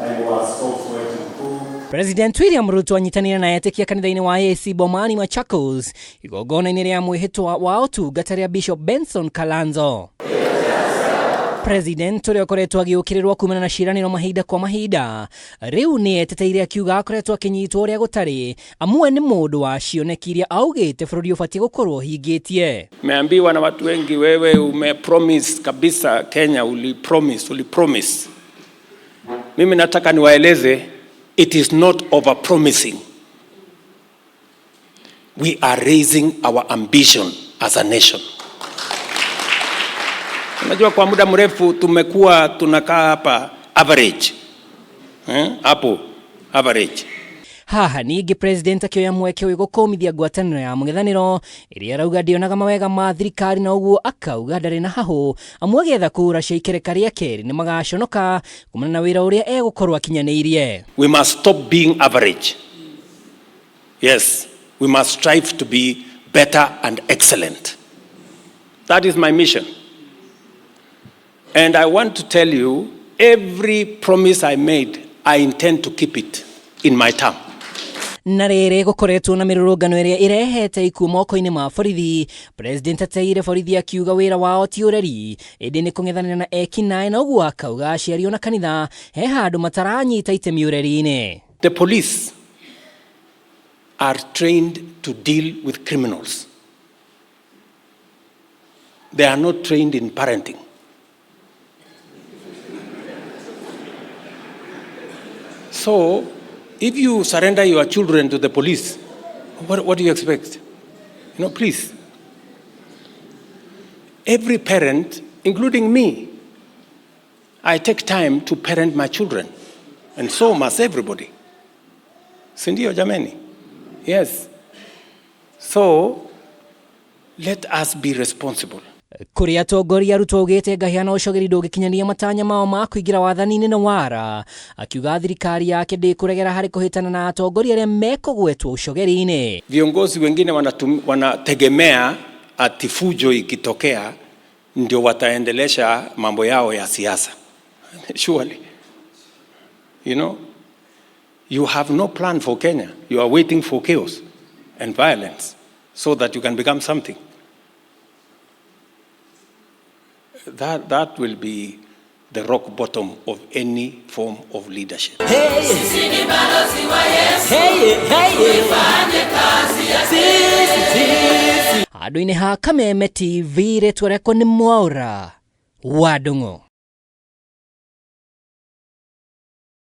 Naibu wa askofu wetu mkuu President William Ruto anyitanĩire na etĩkia kanitha-inĩ wa AIC Bomani Machakos igongona-inĩ rĩa mwĩhĩtwa wa ũtungata rĩa Bishop Benson Kalanzo. President ũrĩa ũkoretwo agĩũkĩrĩrwo kumana na ciĩranĩro mahinda kwa mahinda rĩu nĩ eteteire akiuga akoretwo akĩnyitwo ũrĩa gũtarĩ amwe nĩ mũndũ wa cioneki iria augĩte bũrũri ũbatiĩ gũkorwo ũhingĩtie. Meambiwa na watu wengi, wewe umepromise kabisa Kenya, ulipromise, ulipromise. Mimi nataka niwaeleze, it is not over promising. We are raising our ambition as a nation. Unajua, kwa muda mrefu tumekuwa tunakaa hapa average, hapo average. Haha ningĩ president akĩoya mweke ũyũ gũkũmithia ngwatanĩro ya mũng'ethanĩro ĩrĩa arauga ndĩonaga mawega ma thirikari na ũguo akauga ndarĩ na hahũ amwe agĩetha kura cia ikereka rĩa kerĩ nĩ magaconoka kumana na wĩra ũrĩa egũkorwo akinyanĩirie. We must stop being average. Yes, we must strive to be better and excellent. That is my mission. And I want to tell you, every promise I made, I intend to keep it in my term. Na rĩrĩ gũkoretwo na mĩrũrũngano ĩrĩa ĩrehete ikuũ moko-inĩ ma borithi, president ateire borithi akiuga wĩra wao ti ũreri ĩndĩ nĩ kũng'ethanĩra na ekinaĩ na ũguo akauga aciari ona kanitha he handũ mataranyita itemi ũreri-inĩ. The police are trained to deal with criminals. They are not trained in parenting. So, if you surrender your children to the police, what do you expect? You know, please. Every parent, including me, I take time to parent my children, and so must everybody. Sindio jameni? Yes. So, let us be responsible. Kũrĩ atongoria Ruto augĩte ngahĩha na ũcogeri ndũngĩkinyanĩria matanya mao ma kũingĩra wathani-inĩ na wara, akiuga thirikari yake ndĩkũregera harĩ kũhĩtana na atongoria arĩa mekũgwetwo ũcogeri-inĩ. Viongozi wengine wanategemea ati fujo ikitokea ndio wataendelesha mambo yao ya siasa. Surely. You know, you have no plan for Kenya. You are waiting for chaos and violence so that you can become something. That will be the rock bottom of any form of leadership. Handũ-inĩ ha Kameme TV rĩtwa rĩakwa nĩ Mwaũra wa Ndung'u.